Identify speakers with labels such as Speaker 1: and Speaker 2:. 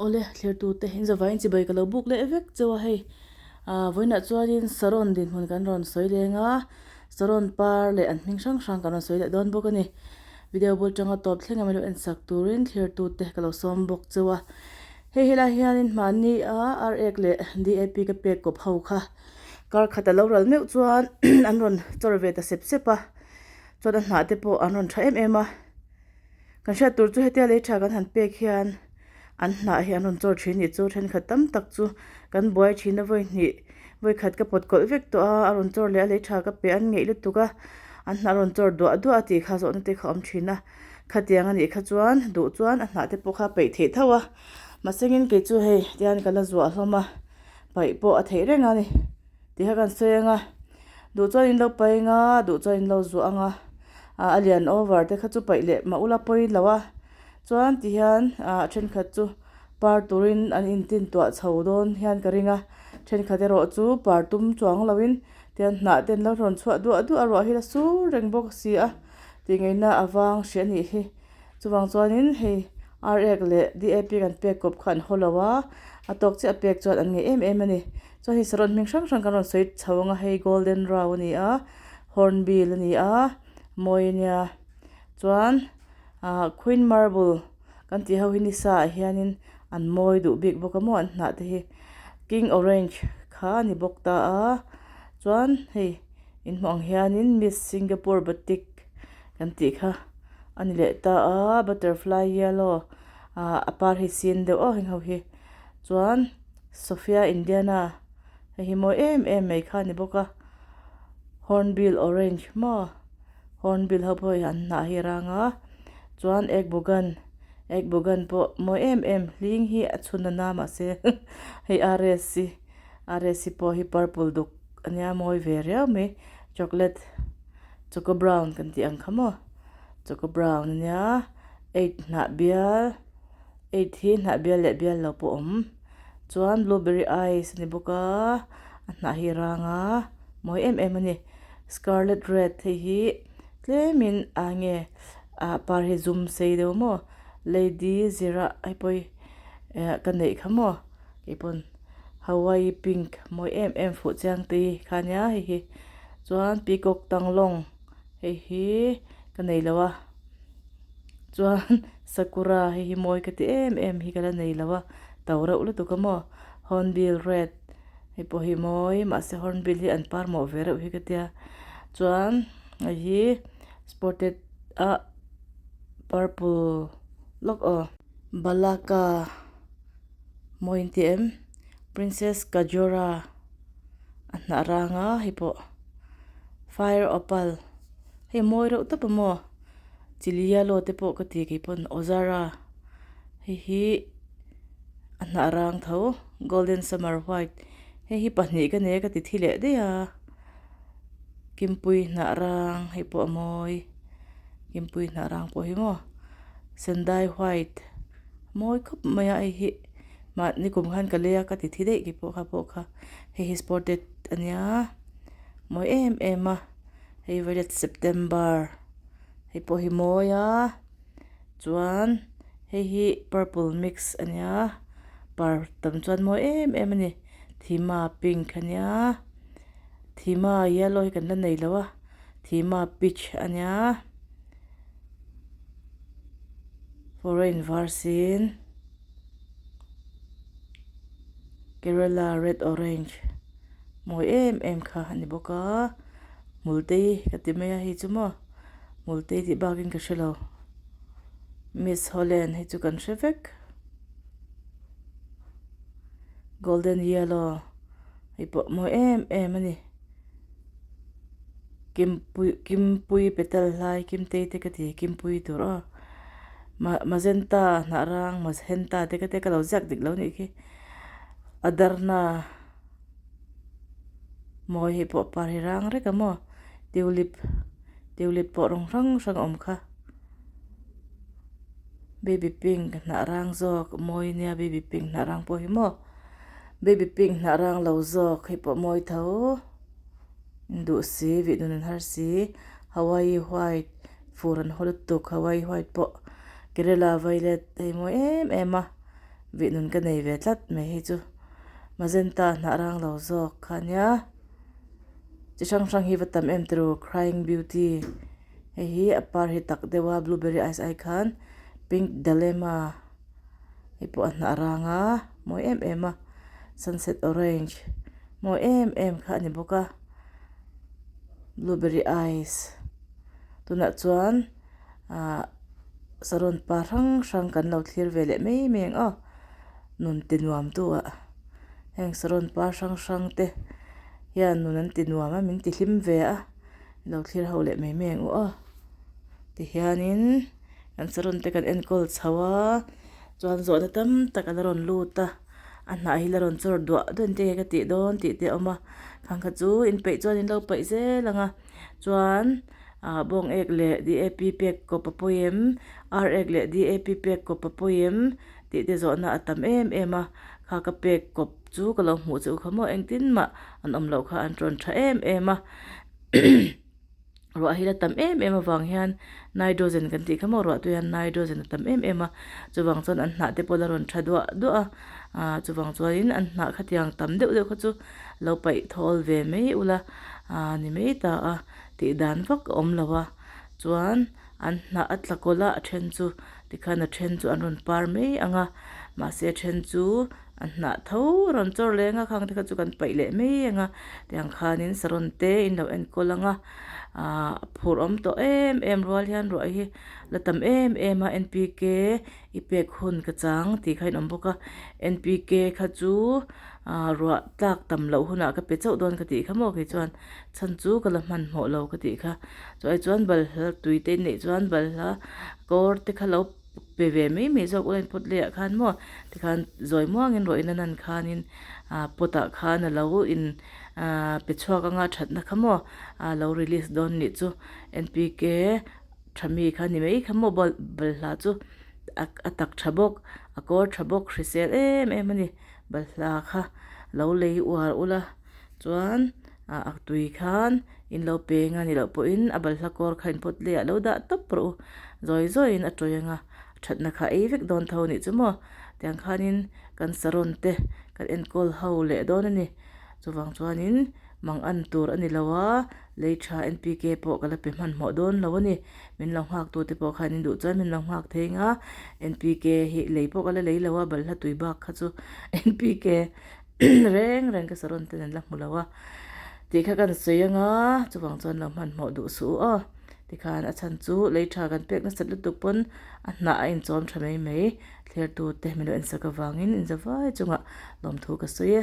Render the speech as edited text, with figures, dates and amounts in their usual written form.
Speaker 1: Awle thlertute in zavaiin chibai ka lo buk leh vek chauh a hei ah vawiinah chuanin saron dinhmun kan rawn sawi leng a saron par leh an hming hrang hrang kan rawn sawi leh dawn bawk a ni video bul tanga tawp thleng a milo en sak turin thlertute ka lo sawm bawk chauh a hei helai hianin mahni a ar ek leh D A P ka pek kawp ho kha kar khat a lo ral meuh chuan an rawn chawr ve ta sep sep a chuan a hnah te pawh an rawn tha em em a. Kan hriat tur chu hetia lei tha kan han pek hian an hnah hi an rawn chawr thin nih chu thenkhat tam tak chu kan buai thin a vawi hnih vawi khat ka pawt kawlh vek tawh a a rawn chawr leh a lei tha ka pe an ngeih lutuk a an hnah a rawn chawr duah duah a tih kha zawhna te kha a awm thin a khatiang a nih kha chuan duh chuan a hnah te pawh kha a peih theih tho a mahsengin kei chu hei tihian ka la zuah hlawm a paih pawh a theih reng a ni. Ti kha kan sawi anga duh chuan in lo paih anga duh chuan in lo zuah anga ah a lian over te kha chu paih leh mah ula pawi lo a chuan ti hian ah thenkhat chu par turin an intin tuah chho dawn hian ka ring a thenkhat erawh chu par tum chuang lo in tihian hnah te an lo rawn chhuah duah duah a ruah hi la sur reng bawk si a tih ngaihna avang hria a nih hi. Chuvang chuanin hei ar ek leh D A P kan pek kawp kha an haw lo a, a tawk chiah a pek chuan an ngeih em em a ni. Chuan hei saron hming hrang hrang kan rawn sawi chho ang a, hei golden rau a ni a, hornbill a ni a, mawi a nia. Chuan ah queen marble kan tih ho hi ni sa ah hianin an mawi duh bik bawk a maw an hnah te hi. King orange kha a ni bawk ta a, chuan hei inhmuh ang hianin miss singapore batik kan tih kha. A ni leh ta a butterfly yellow ah a par hi sin deuh aw heng ho hi chuan sophia indiana hei hi mawi em em mai kha a ni bawk a hornbill orange maw hornbill ho pawh hi an hnah hi a rang a chuan egg bagan egg bagan pawh mawi em em hling hi a chhun a na mahse hei r s hi r s hi pawh hi purple duk a nia mawi ve riau mai chocolate. Choco brown kan tih ang kha maw choco brown ania eight hnah bial eight hi hnah bial leh bial lo pawh a awm chuan blueberry ice a ni bawk a a hnah hi a rang a mawi em em a ni scarlet red hei hi tlemin ah nge ah par hi zum sei deuh maw lady zira hei pawh hi eh ka neih kha maw keipawn hawaii pink mawi em em fuh chiang te hi kha ania hei hi. Chuan peacock tanglawng hei hi ka nei lo a chuan sakura hei hi mawi ka ti em em hi ka la nei lo a to reuh lutuk a maw hornbill red hei pawh hi mawi mahse hornbill hi an par mawh ve reuh hi ka tia chuan hei hi spotted ah purple lawk aw balaka mawi an ti em princess kajora. A hnah rang a hei pawh fire opal hei a mawi reuh tawp a maw chilli yellow te pawh ka ti keipawn ozara hei hi a hnah rang tho golden summer white hei hi pahnih ka nei a ka ti thi leh daih a kimpui hnah rang hei pawh a mawi kimpui hnah rang pawh hi maw sendai white mawi khawp mai a hei hi. Mahni kum khan ka lei a ka ti thi daih keipawh kha pawh kha hei hi spotted a nia mawi em em a hei violet september hei pawh hi mawi a chuan hei hi purple mix a nia par tam chuan mawi em em a ni thima pink a nia thima yellow hi kan la nei lo a thima peach a nia. Foreign var sin Kerala red orange mawi em em kha a ni bawk a hmul te hi ka ti mai a hei chu maw hmul te tih bakin ka hrelo miss holland hei chu kan hre vek golden yellow hei pawh mawi em em a ni. Kimpui kimpui petal hlai kimtei te ka ti kimpui tur aw magenta hnah rang magenta te ka tia ka lo ziak dik lo nih khi a darna mawi hei pawh par hi rang rek a maw tulip tulip pawh rawng hrang hrang a awm kha baby pink hnah rang zawk mawi nia baby pink hnah rang pawh hi maw. Baby pink hnah rang lo zawk hei pawh mawi tho induh si vih nun an har si hawaii white fur an haw lutuk hawaii white pawh kerala violet hei mawi em em a. Vih nun ka nei ve tlat mai hei chu magenta hnah rang lo zawk kha ania chi hrang hrang hi va tam em tiro crying beauty hei hi a par hi tak deuh a blueberry ice ai khan pink dilemma hei pawh a hnah rang a mawi em em a sunset orange mawi em em kha a ni bawk a blueberry ice tunah chuan. Ahh saron pa hrang hrang kan lo thlir ve leh mai mai ang aw nun ti nuam tu ah heng saron pa hrang hrang te hian nun an ti nuam a min ti hlim ve a lo thlir ho leh mai mai ang u aw tihianin kan saron te kan enkawl chho a chuan zawhna tam tak a la rawn lut a a hnah hi la rawn chawr duah duah engtin nge ka tih dawn tih te a awm a thang kha chu inpeih chuan in lo paih zel ang a chuan. Ah bawng ek leh DAP pek kawp a pawi em? Ar ek leh DAP pek kawp a pawi em? Tih te zawhna a tam em em a, kha ka pek kawp chu ka lo hmuh che u kha maw engtin mah an awm loh kha an rawn tha em em a ruah hi la tam em em avang hian nitrogen kan tih kha maw ruah tui hian nitrogen a tam em em a chuvang chuan an hnah te pawh la rawn tha duah duah a ah chuvang chuanin an hnah khatiang tam deuh deuh kha chu lo paih thawl ve mai ula ah ni mai ta a. Tih dan vak a awm lo a, chuan an hnah a tla kawlh a, a then chu tikhan a then chu an rawn par mai ang a, mahse a then chu a hnah tho a rawn chawr leng a, khang te kha chu kan paih leh mai ang a, tiang khanin saron te in lo enkawl ang a, ahh phur awm tawh em em rual hian ruah hi la tam em em a N P K i pek hun ka chang tih kha in awm bawk a, N P K kha chu ahh ruah tlak tam loh hunah ka pe chauh dawn ka tih kha maw kei chuan. Chhan chu ka la hmanhmawh lo ka tih kha. Chu ai chuan balhla tui te neih chuan balhla kawr te kha lo pe ve mai mai zawk ula in pot leh ah khan maw tikhan zawi muangin rawh in a nan khanin ah pot ah khan a lo in ah pe chhuak anga thatna kha maw a lo release dawn nih chu N P K tha mi kha ni mai kha maw balhla chu a tak tha bawk a kawr tha bawk hrisel em em a ni balhla kha lo lei uar ula chuan. Ah a tui khan in lo peng a nih loh pawhin a balhla kawr kha in pawt leh ah lo dah tawp rawh u zawi zawiin a tawih ang a thatna kha ei vek dawn tho anih chu maw tiang khanin kan saron te kan enkawl ho leh dawn a ni chuvang chuanin mang an tur a ni lo a lei tha N P K pawh ka la pe hmanhmawh dawn lo a ni min lo nghak tu te pawh khan in duh chuan min lo nghak thei ang a N P K hi lei pawh ka la lei lo a balhla tui bak kha chu N P K. Reng reng ka saron ten an la hmu lo a tih kha kan sawi anga chuvang chuan lo hmanhmawh duh suh u aw tikhan a chhan chu lei tha kan pek nasat lutuk pawn a hnah a inchawm tha mai mai thlertu te min lo ensak avangin inzavai chungah lawmthu ka sawi e.